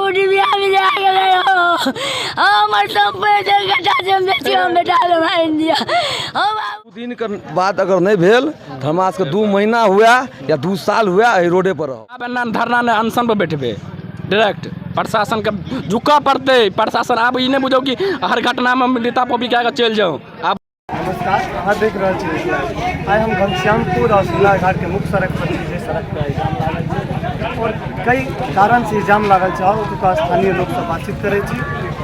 बाबू डिबिया में जा गेलै हो। हमर सम्पैत एक गड्ढा जे हम बेची हम बेटा के मारि दिअ हौ बाबू। 2 दिनके बाद अगर नहि भेल तऽ हमरा सबके 2 महीना हुए या 2 साल हुए, एहि रोडे पर रहब। आब एना धरना नहि, अनशन पर बैठबै डायरेक्ट। प्रशासनके झुकऽ पड़तै। प्रशासन आब ई नहि बुझौ कि हर घटनामे नेता पॉपी कए कऽ चलि जाउ आब। नमस्कार, अहाँ देख रहल छी मिथिला। आइ हम घनश्यामपुर और शिमला घाटके मुख्य सड़क पर छी, जे सड़क पर आइ जाम लागल छै और कई कारणसँ ई जाम लागल छै और ओतुका स्थानीय लोकसँ बातचीत करै छी,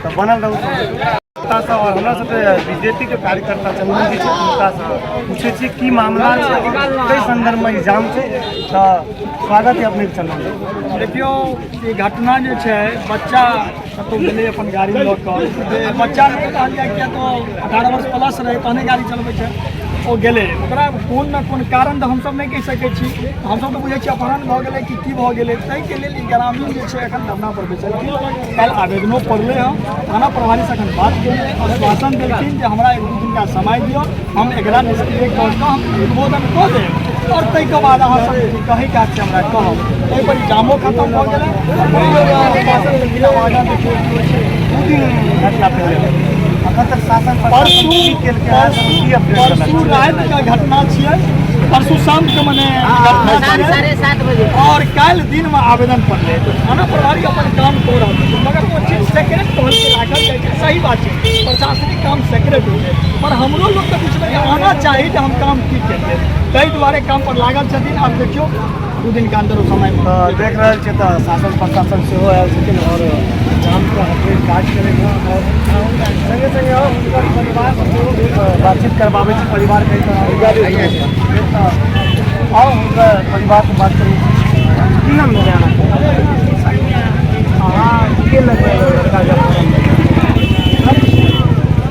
तऽ बनल रहू सब। और हमरा सबके बीजेपी के कार्यकर्ता चंदन जी छै, हुनकासँ पूछै छी की मामला छै और कई संदर्भमे ई जाम छै। तऽ स्वागत है अपनेके चंदन जी। देखियौ, ई घटना जे छै, बच्चा कतहु गेलै अपन गाड़ी लऽ कऽ। जे बच्चा लोकके कहल जाय, किया तऽ 18 वर्ष प्लस रहै तहने गाड़ी चलबै छै। ओ गेलै, ओकरा कोन ने कोन कारण तऽ हमसभ नहि कहि सकै छी। हमसभ तऽ बुझै छी अपहरण भऽ गेलै कि की भऽ गेलै। ताहिके लेल ई ग्रामीण जे छै एखन धरना पर बैसलखिन। काल्हि आवेदनो पड़लै हँ। थाना प्रभारीसँ एखन बात केलियै, आश्वासन देलखिन जे हमरा 1-2 दिनका समय दिअ, हम एकरा निष्क्रिय कऽ कऽ हम उद्बोधन कऽ देब और ताहिके बाद अहाँ सब जे कहैके हैत से हमरा कहब। ताहिपर जामो खतम भऽ गेलै। आश्वासन देलखिन। आब आगाँ देखियौ की होइ छै। 2 दिन घटना पहिले, अखन तक शासन प्रशासन परसू की केलकै हँ, की अपडेट देलक? परसू रातिके घटना छियै, परसू शामके मने घटना छियै। 7:30 बजे। और काल्हि दिनमे आवेदन पड़लै, तऽ थाना प्रभारी अपन काम कऽ रहल छै, मगर ओ चीज सेक्रेट कहलके राखल जाइ छै। सही बात छै, प्रशासनिक काम सेक्रेट होइ छै, पर हमरो लोकके बीचमे आना चाही जे हम काम की केलियै। ताहि दुआरे काम पर लागल छथिन। आब देखियौ, 2 दिनके अन्दर ओ समय तऽ देख रहल छियै, तऽ शासन प्रशासन सेहो आयल छथिन आओर जामके हटबैके काज करैमे और सङ्गे सङ्गे हुनकर परिवारसँ सेहो बातचीत करबाबै छी। परिवार कई तरह, तऽ आउ हुनकर परिवारसँ बात करू। की नाम भेलै अहाँके? अहाँ के लगबै लड़काके अपहरण भेलै?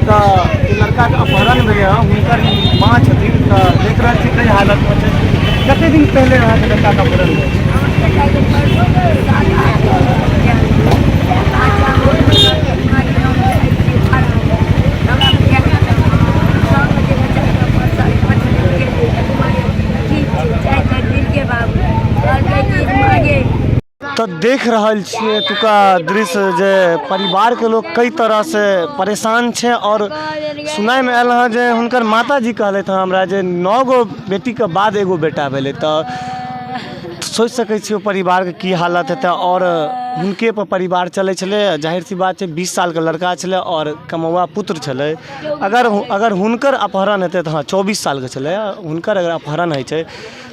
तऽ जे लड़काके अपहरण भेलै हँ, हुनकर माँ छथिन। तऽ देख रहल छी कई हालतमे छै। कते दिन पहिले अहाँके लड़काके अपहरण भेल? तऽ देख रहल छियै एतुका दृश्य जे परिवारके लोक कई तरहसँ परेशान छै। आओर सुनायमे आयल हँ जे हुनकर माताजी कहलथि हँ हमरा जे नओ गो बेटीके बाद एगो बेटा भेलै, तऽ सोचि सकै छियै ओ परिवारके की हालत हेतै। आओर हुनके पर परिवार चलै छलै। जाहिर सी बात छै, 20 सालके लड़का छलै आओर कमौआ पुत्र छलै। अगर अगर हुनकर अपहरण हेतै तऽ, हँ, 24 सालके छलै, हुनकर अगर अपहरण होइ छै,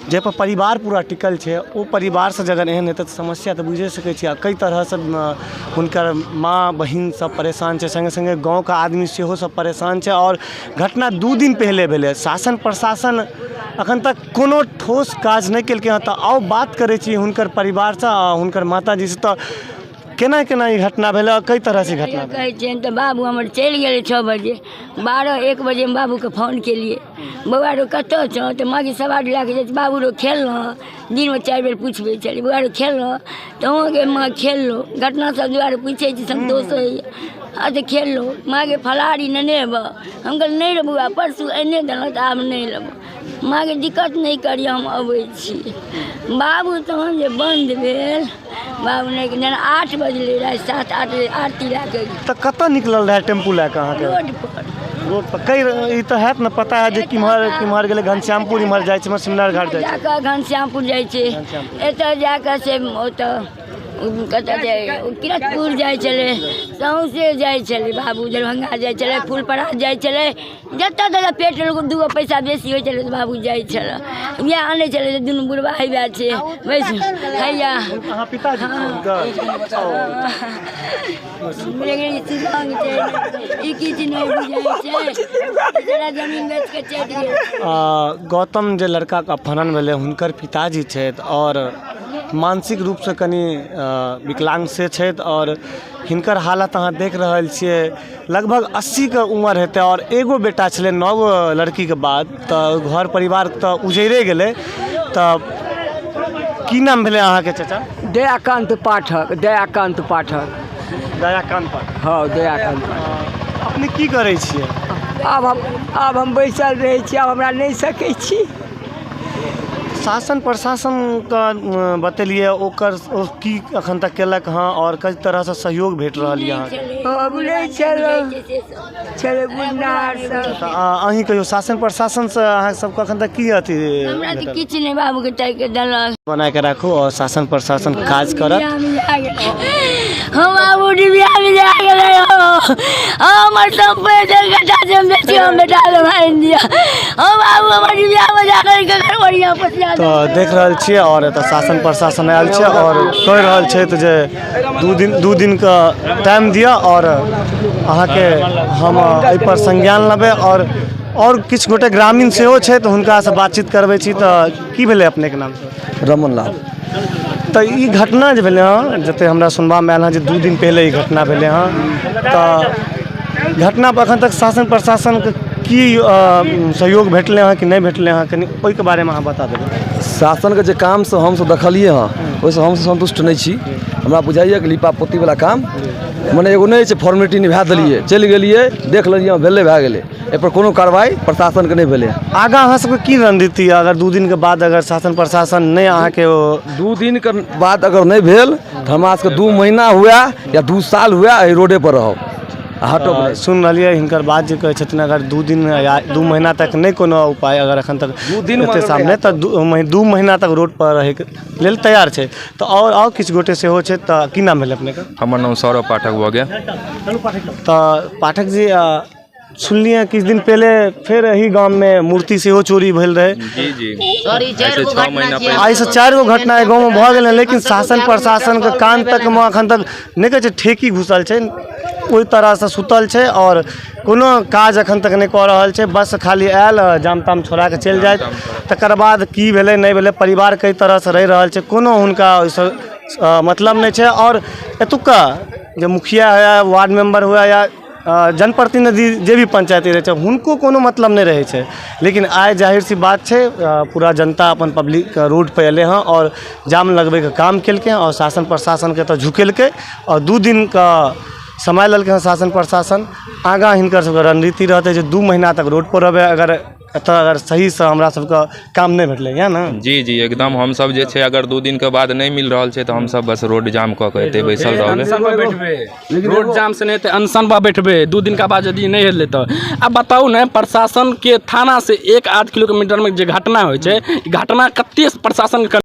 जाहिपर परिवार पूरा टिकल छै, ओ परिवारसँ जखन एहन हेतै तऽ समस्या तऽ बुझि सकै छियै। आ कई तरहसँ हुनकर माँ बहिन सब परेशान छै, सङ्गे सङ्गे गाँवके आदमी सेहो सब परेशान छै। आओर घटना 2 दिन पहिले भेलै, शासन प्रशासन अखन तक कोनो ठोस काज नहि केलकै हँ। तऽ आउ बात करै छी हुनकर परिवारसँ आ हुनकर माताजीसँ। तऽ केना केना ई घटना भेलै आओर कई तरहसँ ई घटना भेलै? कहै छियनि तऽ बाबू हमर चलि गेलै 6 बजे। 12-1 बजेमे बाबूके फोन केलियै, बौआ रो, कतऽ छौ? तऽ माँके सवारी लए कऽ जाइ छै। बाबू रो, खेललहुँ? दिनमे चारि बेर पुछबै छलियै, बौआ रो, खेललहुँ? तऽ हँ गे माँ, खेललहुँ। घटना सब दुआरे पूछै छी, सन्तोष होइए। हँ, तऽ खेललहुँ माँके? फलाहारी नेने अयबह? हम कहलियै, नहि रे बौआ, परसू आनिए देलहुँ तऽ आब नहि लेबौ। माँके दिक्कत नहि करियै, हम अबै छी। बाबू तहन जे बन्द भेल, बाबू नहि, जेना 8 बजलै राति, 7-8 बजे आरती लए कऽ। तऽ कतऽ निकलल रहै टेम्पू लए कऽ अहाँके? रोड पर। रोड पर। कई ई तऽ हैत ने पता है जे किम्हर किम्हर गेलै? घनश्यामपुर इम्हर जाइ छै, सिमनार घाट जाइ छै? जाकऽ घनश्यामपुर जाइ छै। एतऽ जाकऽ से ओतऽ कतऽ छै, किरतपुर जाइ छलै, सौँसे जाइ छलै बाबू। दरभंगा जाइ छलै, फुलपरास जाइ छलै, जतऽ जतऽ पेट दूगो पैसा बेसी होइ छलै तऽ बाबू जाइ छलै, इएह आनै छलै। जे दुनू बुढ़बा हैया छै, बैस हैया। अहाँ पिताजी छियै हुनकर? शिलांग छै, ई किछु नहि बुझै छै, बेचारा जमीन बेच कऽ चलि गेल। गौतम जे लड़काके अपहरण भेलै, हुनकर पिताजी छथि आओर मानसिक रूपसँ कनि विकलांग से छथि। आओर हिनकर हालत अहाँ देख रहल छियै। लगभग 80के उमर हेतै आओर एगो बेटा छलै नओ गो लड़कीके बाद, तऽ घर परिवार तऽ उजैरे गेलै। तऽ की नाम भेलै अहाँके चाचा? दयाकान्त पाठक, दयाकान्त पाठक। दयाकान्त पाठक। हँ, दयाकान्त पाठक। अपने की करै छियै? आब हम बैसल रहै छी, आब हमरा नहि सकै छी। शासन प्रशासनके बतेलियै, ओकर ओ की एखन तक केलक हँ आओर कई तरहसँ सहयोग भेट रहल यऽ अहाँके? हम नहि छलहुँ, छलै बुनहार सब। तऽ अहीं कहियौ, शासन प्रशासनसँ अहाँ सबके एखन तक की अथी हमरा तऽ भेटल? किछु नहि बाबूके ताकि देलक। बना के राखू आओर शासन प्रशासन काज करत। हम बाबू डिबियामे जा गेलै हो, हमर सब पैसा इकट्ठा छै, हम बेची, हम बेटा लग आनि दिअ। हम बाबू हमर डिबियामे जा कर ककर बढ़िआँ पसिया। तऽ देख रहल छियै आओर एतऽ शासन प्रशासन आयल छै आओर कहि रहल छथि जे 2 दिनके टाइम दिअ आओर अहाँके हम एहिपर संज्ञान लेबै। आओर किछु गोटे ग्रामीण सेहो छै, तऽ हुनकासँ बातचीत करबै छी। तऽ की भेलै अपनेके नाम? रमन लाल। तऽ ई घटना जे भेलै हँ, जते हमरा सुनबामे आयल हँ जे 2 दिन पहिले ई घटना भेलै हँ, तऽ घटना पर एखन तक शासन प्रशासनके की सहयोग भेटलै हँ कि नहि भेटलै हँ, कनि ओहिके बारेमे अहाँ बता देबै। शासनके जे कामसँ हमसब देखलियै हँ, ओहिसँ हमसब सन्तुष्ट नहि छी। हमरा बुझाइए कि लिपा पोतीवला काम, मने एगो नहि छै, फोर्मेलिटी निभा देलियै, चलि गेलियै, देख लेलियै, भेलै, भए गेलै। एहिपर कोनो कार्रवाइ प्रशासनके नहि भेलै। आगाँ अहाँ सबके की रणनीति यऽ अगर 2 दिनके बाद अगर शासन प्रशासन नहि अहाँके ओ 2 दिनके बाद अगर नहि भेल तऽ हमरा सबके 2 महीना हुए या 2 साल हुए, एहि रोडे पर रहब आ हटब नहि। सुन रहलियै हिनकर बात जे कहै छथिन, अगर 2 दिन या 2 महीना तक नहि कोनो उपाय अगर एखन तक 2 दिनमे एतै अगर सामने, तऽ 2 महीना तक रोड पर रहैके लेल तैयार छै। तऽ आओर किछु गोटे सेहो छै। तऽ की नाम भेल अपनेके? हमर नाम सौरभ पाठक भऽ गेल। तऽ पाठक जी, सुनलियै किछु दिन पहिले फेर एहि गाममे मूर्ति सेहो चोरी भेल रहै। जी, आइसँ 6 महीना पहिले। आइसँ 4 गो घटना एहि गाँवमे भऽ गेलै, लेकिन शासन प्रशासनके कान तकमे एखन तक नहि कहै छै ठेकी घुसल छै, ओहि तरहसँ सुतल छै आओर कोनो काज एखन तक नहि कऽ रहल छै। बस खाली आयल, जाम ताम छोड़ा कऽ चलि जाइत, तकर बाद की भेलै नहि भेलै, परिवार कई तरहसँ रहि रहल छै, कोनो हुनका ओहिसँ मतलब नहि छै। आओर एतुक्का जे मुखिया हुए, वार्ड मेम्बर हुए या जनप्रतिनिधि जे भी पंचायती रहै छै, हुनको कोनो मतलब नहि रहै छै। लेकिन आइ जाहिर सी बात छै, पूरा जनता अपन पब्लिक रोड पर एलै हँ आओर जाम लगबैके काम केलकै आओर शासन प्रशासनके एतऽ झुकेलकै आओर 2 दिनके समय लेलकै हँ शासन प्रशासन। आगाँ हिनकर सबके रणनीति रहतै जे 2 महीना तक रोड पर रहबै, अगर एतऽ अगर सहीसँ हमरा सबके काम नहि भेटलै यऽ ने। जी, एकदम। हमसब जे छै, अगर 2 दिनके बाद नहि मिल रहल छै तऽ हमसब बस रोड जाम कऽ के एतै बैसल रहबै। अनशन पर बैठबै, रोड जाम से नहि हेतै, अनशन पर बैठबै 2 दिनका बाद यदि नहि हेलै तऽ। आब बताउ ने, प्रशासन के थाना से 1 आध किलोमीटर में जे घटना होइ छै, ई घटना कते प्रशासन के